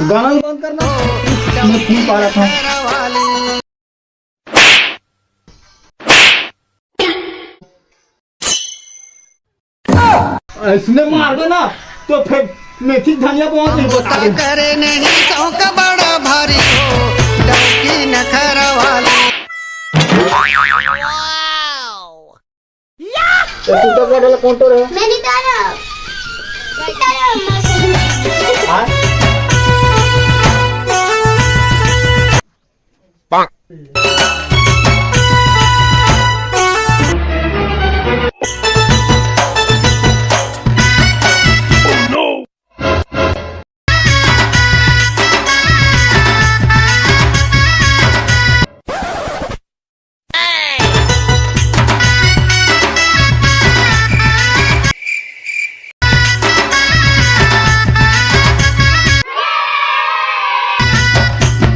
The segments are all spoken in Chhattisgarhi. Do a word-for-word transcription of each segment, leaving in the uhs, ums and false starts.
गाना भी बंद करना। मैं खून पा रहा था। ऐसने मार देना तो फिर मेथी धनिया पहुंच नहीं बता दे। करे नहीं शौक बड़ा भारी हो, डौकी नखरा वाली। तो तू तो बोल कौन तो रहे? मैं नहीं तारा। नहीं तारा, मैं हाँ?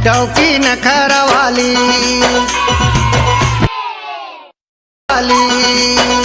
डौकी नखरा वाली, वाली।